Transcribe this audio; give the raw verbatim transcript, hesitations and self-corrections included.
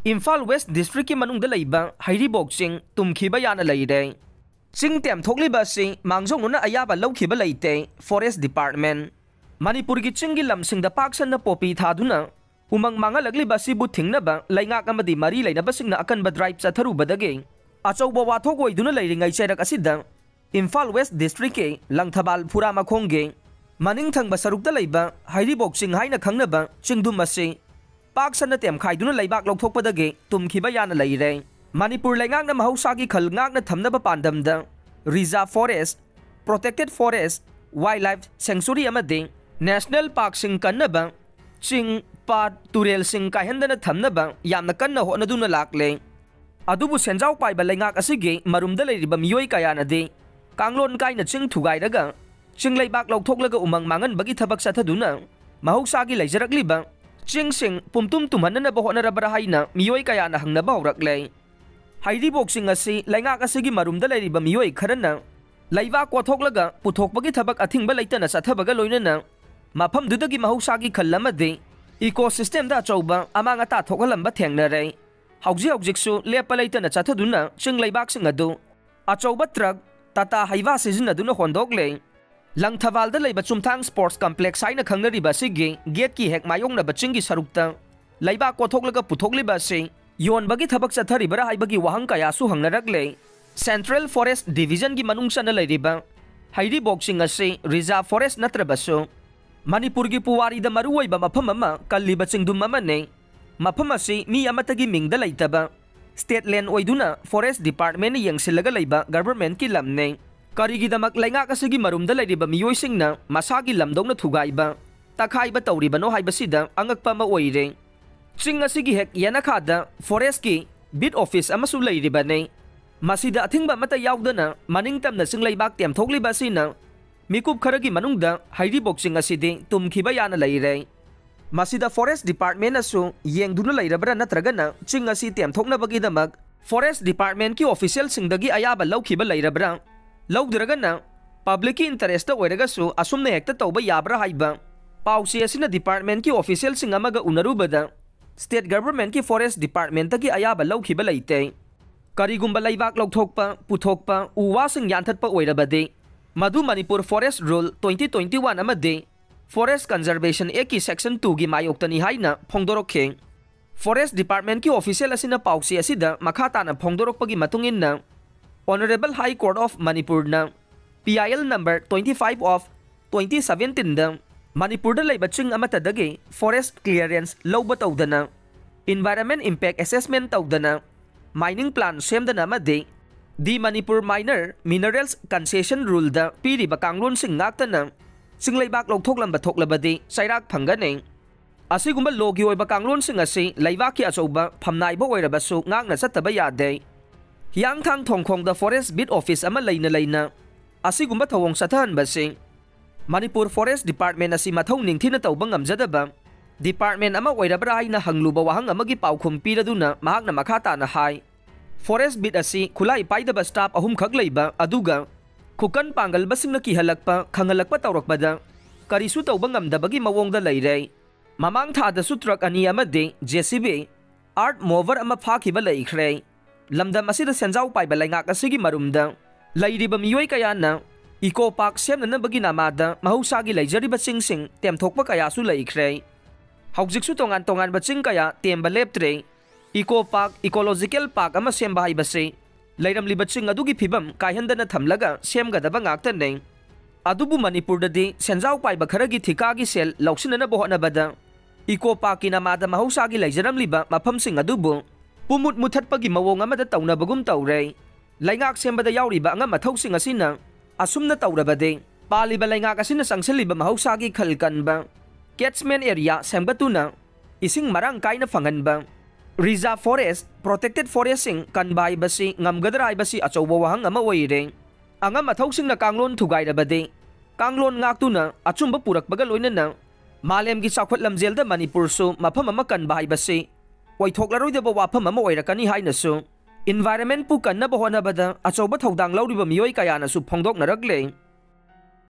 Imphal west ꯗꯤꯁꯇ꯭ꯔꯤꯛꯀꯤ ꯃꯅꯨꯡꯗ ꯂꯩꯕ ꯍꯩꯔꯤꯕꯣꯛ ꯆꯤꯡ ꯇꯨꯝꯈꯤꯕ ꯌꯥꯅ ꯂꯩꯔꯦ꯫ ꯆꯤꯡ ꯇꯦꯝꯊꯣꯛꯂꯤꯕ ꯑꯁꯤ ꯃꯥꯡꯖꯧꯅꯅ ꯑꯌꯥꯕ ꯂꯧꯈꯤꯕ ꯂꯩꯇꯦ꯫ ꯐꯣꯔꯦꯁ ꯗꯤꯄꯥꯔꯠꯃꯦꯟ, ꯃꯅꯤꯄꯨꯔꯒꯤ ꯆꯤꯡꯒꯤ ꯂꯝꯁꯤꯡꯗ ꯄꯥꯛ ꯁꯟꯅ ꯄꯣꯄꯤ ꯊꯥꯗꯨꯅ ꯎꯃꯪ ꯃꯥꯡꯍꯜꯂꯛꯂꯤꯕ ꯑꯁꯤꯕꯨ ꯊꯤꯡꯅꯕ ꯂꯩꯉꯥꯛ ꯑꯃꯗꯤ ꯃꯔꯤ ꯂꯩꯅꯕꯁꯤꯡꯅ ꯑꯀꯟꯕ ꯗ꯭ꯔꯥꯏꯚ ꯆꯠꯊꯔꯨꯕꯗꯒꯤ ꯑꯆꯧꯕ ꯋꯥꯊꯣꯛ ꯑꯣꯏꯗꯨꯅ ꯂꯩꯔꯤꯉꯩ ꯆꯩꯔꯛ ꯑꯁꯤꯗ ꯏꯝꯐꯥꯜ ꯋꯦꯁ ꯗꯤꯁꯇ꯭ꯔꯤꯛꯀꯤ ꯂꯪꯊꯕꯥꯜ ꯐꯨꯔꯥ ꯃꯈꯣꯡꯒꯤ ꯃꯅꯤꯡ ꯊꯪꯕ ꯁꯔꯨꯛꯇ ꯂꯩꯕ ꯍꯩꯔꯤꯕꯣꯛ ꯆꯤꯡ ꯍꯥꯏꯅ ꯈꯪꯅꯕ ꯆꯤꯡꯗꯨꯝ ꯑꯁꯤ ꯄꯥꯛ ꯁꯟꯅ ꯇꯦꯝꯈꯥꯏꯗꯨꯅ ꯂꯩꯕꯥꯛ ꯂꯧꯊꯣꯛꯄꯗꯒꯤ ꯇꯨꯝꯈꯤꯕ ꯌꯥꯅ ꯂꯩꯔꯦ꯫ ꯃꯅꯤꯄꯨꯔ ꯂꯩꯉꯥꯛꯅ ꯃꯍꯧꯁꯥꯒꯤ ꯈꯜ ꯉꯥꯛꯅ ꯊꯝꯅꯕ ꯄꯥꯟꯗꯝꯗ reserve forest, protected forest, wild life sanctuary ꯑꯃꯗꯤ ꯅꯦꯁꯅꯦꯜ ꯄꯥꯔꯛꯁꯤꯡ ꯀꯟꯅꯕ ꯆꯤꯡ, ꯄꯥꯠ, ꯇꯨꯔꯦꯜꯁꯤꯡ ꯀꯥꯏꯍꯟꯗꯅ ꯊꯝꯅꯕ ꯌꯥꯝꯅ ꯀꯟꯅ ꯍꯣꯠꯅꯗꯨꯅ ꯂꯥꯛꯂꯦ꯫ ꯑꯗꯨꯕꯨ ꯁꯦꯟꯖꯥꯎ ꯄꯥꯏꯕ ꯂꯩꯉꯥꯛ ꯑꯁꯤꯒꯤ ꯃꯔꯨꯝꯗ ꯂꯩꯔꯤꯕ ꯃꯤꯑꯣꯏ ꯀꯌꯥꯅꯗꯤ ꯀꯥꯡꯂꯣꯟ ꯀꯥꯏꯅ ꯆꯤꯡ ꯊꯨꯒꯥꯏꯔꯒ ꯆꯤꯡ ꯂꯩꯕꯥꯛ ꯂꯧꯊꯣꯛꯂꯒ ꯎꯃꯪ ꯃꯥꯡꯍꯟꯕꯒꯤ ꯊꯕꯛ ꯆꯠꯊꯗꯨꯅ ꯃꯍꯧꯁꯥꯒꯤ ꯂꯩꯖꯔꯛꯂꯤꯕ ꯆꯤꯡꯁꯤꯡ ꯄꯨꯝꯇꯨꯝ ꯇꯨꯝꯍꯟꯅꯅꯕ ꯍꯣꯠꯅꯔꯕ꯭ꯔꯥ ꯍꯥꯏꯅ ꯃꯤꯑꯣꯏ ꯀꯌꯥꯅ ꯍꯪꯅꯕ ꯍꯧꯔꯛꯂꯦ꯫ ꯍꯩꯔꯤꯕꯣꯛꯁꯤꯡ ꯑꯁꯤ ꯂꯩꯉꯥꯛ ꯑꯁꯤꯒꯤ ꯃꯔꯨꯝꯗ ꯂꯩꯔꯤꯕ ꯃꯤꯑꯣꯏ ꯈꯔꯅ ꯂꯩꯕꯥꯛ ꯀꯣꯊꯣꯛꯂꯒ ꯄꯨꯊꯣꯛꯄꯒꯤ ꯊꯕꯛ ꯑꯊꯤꯡꯕ ꯂꯩꯇꯅ ꯆꯠꯊꯕꯒ ꯂꯣꯏꯅꯅ ꯃꯐꯝꯗꯨꯗꯒꯤ ꯃꯍꯧꯁꯥꯒꯤ ꯈꯜ ꯑꯃꯗꯤ ꯏꯀꯣꯁꯤꯁꯇꯦꯝꯗ ꯑꯆꯧꯕ ꯑꯃꯥꯡ ꯑꯇꯥ ꯊꯣꯛꯍꯜꯂꯝꯕ ꯊꯦꯡꯅꯔꯦ꯫ ꯍꯧꯖꯤꯛ ꯍꯧꯖꯤꯛꯁꯨ ꯂꯦꯞꯄ ꯂꯩꯇꯅ ꯆꯠꯊꯗꯨꯅ ꯆꯤꯡ ꯂꯩꯕꯥꯛꯁꯤꯡ ꯑꯗꯨ ꯑꯆꯧꯕ ꯇ꯭ꯔꯛ, ꯇꯥꯇꯥ ꯍꯩꯕꯥ ꯁꯤꯖꯤꯟꯅꯗꯨꯅ ꯍꯣꯟꯗꯣꯛꯂꯦ꯫ ꯂꯪꯊꯕꯥꯜꯗ ꯂꯩꯕ ꯆꯨꯝꯊꯥꯡ ꯁ꯭ꯄꯣꯔꯠꯁ ꯀꯝꯄ꯭ꯂꯦꯛꯁ ꯍꯥꯏꯅ ꯈꯪꯅꯔꯤꯕ ꯑꯁꯤꯒꯤ ꯒꯦꯠꯀꯤ ꯍꯦꯛ ꯃꯥꯌꯣꯛꯅꯕ ꯆꯤꯡꯒꯤ ꯁꯔꯨꯛꯇ ꯂꯩꯕꯥꯛ ꯀꯣꯊꯣꯛꯂꯒ ꯄꯨꯊꯣꯛꯂꯤꯕ ꯑꯁꯤ ꯌꯣꯟꯕꯒꯤ ꯊꯕꯛ ꯆꯠꯊꯔꯤꯕꯔꯥ ꯍꯥꯏꯕꯒꯤ ꯋꯥꯍꯪ ꯀꯌꯥꯁꯨ ꯍꯪꯅꯔꯛꯂꯦ꯫ ꯁꯦꯟꯇ꯭ꯔꯦꯜ ꯐꯣꯔꯦꯁ ꯗꯤꯚꯤꯖꯟꯒꯤ ꯃꯅꯨꯡ ꯆꯟꯅ ꯂꯩꯔꯤꯕ ꯍꯩꯔꯤꯕꯣꯛꯁꯤꯡ ꯑꯁꯤ ꯔꯤꯖꯥꯔꯚ ꯐꯣꯔꯦꯁ ꯅꯠꯇ꯭ꯔꯕꯁꯨ ꯃꯅꯤꯄꯨꯔꯒꯤ ꯄꯨꯋꯥꯔꯤꯗ ꯃꯔꯨꯑꯣꯏꯕ ꯃꯐꯝ ꯑꯃ ꯀꯜꯂꯤꯕ ꯆꯤꯡꯗꯨꯝ ꯑꯃꯅꯤ꯫ ꯃꯐꯝ ꯑꯁꯤ ꯃꯤ ꯑꯃꯠꯇꯒꯤ ꯃꯤꯡꯗ ꯂꯩꯇꯕ ꯁ꯭ꯇꯦꯠ ꯂꯦꯟ ꯑꯣꯏꯗꯨꯅ ꯐꯣꯔꯦꯁ ꯗꯤꯄꯥꯔꯠꯃꯦꯟꯅ ꯌꯦꯡꯁꯤꯜꯂꯒ ꯂꯩꯕ ꯒꯚꯔꯟꯃꯦꯟꯠꯀꯤ ꯂꯝꯅꯤ꯫ ꯀꯔꯤꯒꯤꯗꯃꯛ ꯂꯩꯉꯥꯛ ꯑꯁꯤꯒꯤ ꯃꯔꯨꯝꯗ ꯂꯩꯔꯤꯕ ꯃꯤꯑꯣꯏꯁꯤꯡꯅ ꯃꯁꯥꯒꯤ ꯂꯝꯗꯧꯅ ꯊꯨꯒꯥꯏꯕ, ꯇꯛꯈꯥꯏꯕ ꯇꯧꯔꯤꯕꯅꯣ ꯍꯥꯏꯕꯁꯤꯗ ꯑꯉꯛꯄ ꯑꯃ ꯑꯣꯏꯔꯦ꯫ ꯆꯤꯡ ꯑꯁꯤꯒꯤ ꯍꯦꯛ ꯌꯦꯅꯈꯥꯗ ꯐꯣꯔꯦꯁ꯭ꯠꯀꯤ ꯕꯤꯠ ꯑꯣꯐꯤꯁ ꯑꯃꯁꯨ ꯂꯩꯔꯤꯕꯅꯤ꯫ ꯃꯁꯤꯗ ꯑꯊꯤꯡꯕ ꯑꯃꯠꯇ ꯌꯥꯎꯗꯅ ꯃꯅꯤꯡ ꯇꯝꯅ ꯆꯤꯡ ꯂꯩꯕꯥꯛ ꯇꯦꯝꯊꯣꯛꯂꯤꯕ ꯑꯁꯤꯅ ꯃꯤꯀꯨꯞ ꯈꯔꯒꯤ ꯃꯅꯨꯡꯗ ꯍꯩꯔꯤꯕꯣꯛ ꯆꯤꯡ ꯑꯁꯤꯗꯤ ꯇꯨꯝꯈꯤꯕ ꯌꯥꯅ ꯂꯩꯔꯦ꯫ ꯃꯁꯤꯗ ꯐꯣꯔꯦꯁ꯭ꯠ ꯗꯤꯄꯥꯔꯠꯃꯦꯟꯠꯅꯁꯨ ꯌꯦꯡꯗꯨꯅ ꯂꯩꯔꯕ꯭ꯔꯥ ꯅꯠꯇ꯭ꯔꯒꯅ ꯆꯤꯡ ꯑꯁꯤ ꯇꯦꯝꯊꯣꯛꯅꯕꯒꯤꯗꯃꯛ ꯐꯣꯔꯦꯁ꯭ꯠ ꯗꯤꯄꯥꯔꯠꯃꯦꯟꯠꯀꯤ ꯑꯣꯐꯤꯁꯤꯌꯦꯜꯁꯤꯡꯗꯒꯤ ꯑꯌꯥꯕ ꯂꯧꯈꯤꯕ ꯂꯩꯔꯕ꯭ꯔꯥ? ꯂꯧꯗ꯭ꯔꯒꯅ ꯄꯕ꯭ꯂꯤꯛꯀꯤ ꯏꯟꯇꯔꯦꯁ꯭ꯠꯇ ꯑꯣꯏꯔꯒꯁꯨ ꯑꯁꯨꯝꯅ ꯍꯦꯛꯇ ꯇꯧꯕ ꯌꯥꯕ꯭ꯔꯥ ꯍꯥꯏꯕ ꯄꯥꯎꯆꯦ ꯑꯁꯤꯅ ꯗꯤꯄꯥꯔꯠꯃꯦꯟꯠꯀꯤ ꯑꯣꯐꯤꯁꯤꯌꯦꯜꯁꯤꯡ ꯑꯃꯒ ꯎꯅꯔꯨꯕꯗ State Governmentꯀꯤ Forest Departmentꯇꯒꯤ ꯑꯌꯥꯕ ꯂꯧꯈꯤꯕ ꯂꯩꯇꯦ꯫ ꯀꯔꯤꯒꯨꯝꯕ ꯂꯩꯕꯥꯛ ꯂꯧꯊꯣꯛꯄ, ꯄꯨꯊꯣꯛꯄ, ꯎ ꯋꯥꯁꯤꯡ ꯌꯥꯟꯊꯠꯄ ꯑꯣꯏꯔꯕꯗꯤ, ꯃꯗꯨ Manipur Forest Rule twenty twenty-one ꯑꯃꯗꯤ Forest Conservation Actꯀꯤ Section twoꯒꯤ ꯃꯥꯌꯣꯛꯇꯅꯤ ꯍꯥꯏꯅ ꯐꯣꯡꯗꯣꯔꯛꯈꯤ꯫ Forest Departmentꯀꯤ official ꯑꯁꯤꯅ ꯄꯥꯎꯆꯦ ꯑꯁꯤꯗ ꯃꯈꯥ ꯇꯥꯅ ꯐꯣꯡꯗꯣꯔꯛꯄꯒꯤ ꯃꯇꯨꯡ ꯏꯟꯅ, Honourable High Court of Manipurꯅ P I L number twenty-five of twenty seventeenꯗ ꯃꯅꯤꯄꯨꯔꯗ ꯂꯩꯕ ꯆꯤꯡ ꯑꯃꯠꯇꯗꯒꯤ forest clearance ꯂꯧꯕ ꯇꯧꯗꯅ, environment impact assessment ꯇꯧꯗꯅ, mining plan ꯁꯦꯝꯗꯅ ꯑꯃꯗꯤ The Manipur Miner Minerals Concession Ruleꯗ ꯄꯤꯔꯤꯕ ꯀꯥꯡꯂꯣꯟꯁꯤꯡ ꯉꯥꯛꯇꯅ ꯆꯤꯡꯂꯩꯕꯥꯛ ꯂꯧꯊꯣꯛꯂꯝꯕ ꯊꯣꯛꯂꯕꯗꯤ ꯆꯩꯔꯥꯛ ꯐꯪꯒꯅꯤ꯫ ꯑꯁꯤꯒꯨꯝꯕ lawꯒꯤ ꯑꯣꯏꯕ ꯀꯥꯡꯂꯣꯟꯁꯤꯡ ꯑꯁꯤ ꯂꯩꯕꯥꯛꯀꯤ ꯑꯆꯧꯕ ꯐꯝꯅꯥꯏꯕ ꯑꯣꯏꯔꯕꯁꯨ ꯉꯥꯛꯅ ꯆꯠꯇꯕ ꯌꯥꯗꯦ꯫ ꯍꯤꯌꯥꯡꯊꯥꯡ ꯊꯣꯡꯈꯣꯡꯗ Forest Beat Office ꯑꯃ ꯂꯩꯅ ꯂꯩꯅ ꯑꯁꯤꯒꯨꯝꯕ ꯊꯧꯑꯣꯡ ꯆꯠꯊꯍꯟꯕꯁꯤ ꯃꯅꯤꯄꯨꯔ Forest Department ꯑꯁꯤ ꯃꯊꯧ ꯅꯤꯡꯊꯤꯅ ꯇꯧꯕ ꯉꯝꯖꯗꯕ department ꯑꯃ ꯑꯣꯏꯔꯕ꯭ꯔꯥ ꯍꯥꯏꯅ ꯍꯪꯂꯨꯕ ꯋꯥꯍꯪ ꯑꯃꯒꯤ ꯄꯥꯎꯈꯨꯝ ꯄꯤꯔꯗꯨꯅ ꯃꯍꯥꯛꯅ ꯃꯈꯥ ꯇꯥꯅ ꯍꯥꯏ, Forest Beat ꯑꯁꯤ ꯈꯨꯠꯂꯥꯏ ꯄꯥꯏꯗꯕ staff ꯑꯍꯨꯝꯈꯛ ꯂꯩꯕ ꯑꯗꯨꯒ ꯈꯨꯀꯟ ꯄꯥꯡꯒꯜꯕꯁꯤꯡꯅ ꯀꯤꯍꯜꯂꯛꯄ, ꯈꯪꯍꯜꯂꯛꯄ ꯇꯧꯔꯛꯄꯗ ꯀꯔꯤꯁꯨ ꯇꯧꯕ ꯉꯝꯗꯕꯒꯤ ꯃꯑꯣꯡꯗ ꯂꯩꯔꯦ꯫ ꯃꯃꯥꯡ ꯊꯥꯗꯁꯨ truck ꯑꯅꯤ ꯑꯃꯗꯤ J C B, earth mover ꯑꯃ ꯐꯥꯈꯤꯕ ꯂꯩꯈ꯭ꯔꯦ꯫ ꯂꯝꯗꯝ ꯑꯁꯤꯗ ꯁꯦꯟꯖꯥꯎ ꯄꯥꯏꯕ ꯂꯩꯉꯥꯛ ꯑꯁꯤꯒꯤ ꯃꯔꯨꯝꯗ ꯂꯩꯔꯤꯕ ꯃꯤꯑꯣꯏ ꯀꯌꯥꯅ eco park ꯁꯦꯝꯅꯅꯕꯒꯤ ꯅꯃꯥꯗ ꯃꯍꯧꯁꯥꯒꯤ ꯂꯩꯖꯔꯤꯕ ꯆꯤꯡꯁꯤꯡ ꯇꯦꯝꯊꯣꯛꯄ ꯀꯌꯥꯁꯨ ꯂꯩꯈ꯭ꯔꯦ꯫ ꯍꯧꯖꯤꯛꯁꯨ ꯇꯣꯉꯥꯟ ꯇꯣꯉꯥꯟꯕ ꯆꯤꯡ ꯀꯌꯥ ꯇꯦꯝꯕ ꯂꯦꯞꯇ꯭ꯔꯦ꯫ Eco park, ecological park ꯑꯃ ꯁꯦꯝꯕ ꯍꯥꯏꯕꯁꯤ ꯂꯩꯔꯝꯂꯤꯕ ꯆꯤꯡ ꯑꯗꯨꯒꯤ ꯐꯤꯕꯝ ꯀꯥꯏꯍꯟꯗꯅ ꯊꯝꯂꯒ ꯁꯦꯝꯒꯗꯕ ꯉꯥꯛꯇꯅꯤ꯫ ꯑꯗꯨꯕꯨ ꯃꯅꯤꯄꯨꯔꯗꯗꯤ ꯁꯦꯟꯖꯥꯎ ꯄꯥꯏꯕ ꯈꯔꯒꯤ ꯊꯤꯀꯥꯒꯤ ꯁꯦꯜ ꯂꯧꯁꯤꯟꯅꯅꯕ ꯍꯣꯠꯅꯕꯗ eco parkꯀꯤ ꯅꯃꯥꯗ ꯃꯍꯧꯁꯥꯒꯤ ꯂꯩꯖꯔꯝꯂꯤꯕ ꯃꯐꯝꯁꯤꯡ ꯑꯗꯨꯕꯨ ꯄꯨꯝꯃꯨꯠ ꯃꯨꯊꯠꯄꯒꯤ ꯃꯑꯣꯡ ꯑꯃꯗ ꯇꯧꯅꯕꯒꯨꯝ ꯇꯧꯔꯦ꯫ ꯂꯩꯉꯥꯛ ꯁꯦꯝꯕꯗ ꯌꯥꯎꯔꯤꯕ ꯑꯉꯝ ꯑꯊꯧꯁꯤꯡ ꯑꯁꯤꯅ ꯑꯁꯨꯝꯅ ꯇꯧꯔꯕꯗꯤ ꯄꯥꯜꯂꯤꯕ ꯂꯩꯉꯥꯛ ꯑꯁꯤꯅ ꯆꯪꯁꯤꯜꯂꯤꯕ ꯃꯍꯧꯁꯥꯒꯤ ꯈꯜ ꯀꯟꯕ catchment area ꯁꯦꯝꯒꯠꯇꯨꯅ ꯏꯁꯤꯡ ꯃꯔꯥꯡ ꯀꯥꯏꯅ ꯐꯪꯍꯟꯕ, reserve forest, protected forestꯁꯤꯡ ꯀꯟꯕ ꯍꯥꯏꯕꯁꯤ ꯉꯝꯒꯗ꯭ꯔꯥ ꯍꯥꯏꯕꯁꯤ ꯑꯆꯧꯕ ꯋꯥꯍꯪ ꯑꯃ ꯑꯣꯏꯔꯦ꯫ ꯑꯉꯝ ꯑꯊꯧꯁꯤꯡꯅ ꯀꯥꯡꯂꯣꯟ ꯊꯨꯒꯥꯏꯔꯕꯗꯤ ꯀꯥꯡꯂꯣꯟ ꯉꯥꯛꯇꯨꯅ ꯑꯆꯨꯝꯕ ꯄꯨꯔꯛꯄꯒ ꯂꯣꯏꯅꯅ ꯃꯥꯂꯦꯝꯒꯤ ꯆꯥꯎꯈꯠ ꯂꯝꯖꯦꯜꯗ ꯃꯅꯤꯄꯨꯔꯁꯨ ꯃꯐꯝ ꯑꯃ ꯀꯟꯕ ꯍꯥꯏꯕꯁꯤ ꯑꯣꯏꯊꯣꯛꯂꯔꯣꯏꯗꯕ ꯋꯥꯐꯝ ꯑꯃ ꯑꯣꯏꯔꯛꯀꯅꯤ ꯍꯥꯏꯅꯁꯨ environmentꯄꯨ ꯀꯟꯅꯕ ꯍꯣꯠꯅꯕꯗ ꯑꯆꯧꯕ ꯊꯧꯗꯥꯡ ꯂꯧꯔꯤꯕ ꯃꯤꯑꯣꯏ ꯀꯌꯥꯅꯁꯨ ꯐꯣꯡꯗꯣꯛꯅꯔꯛꯂꯦ꯫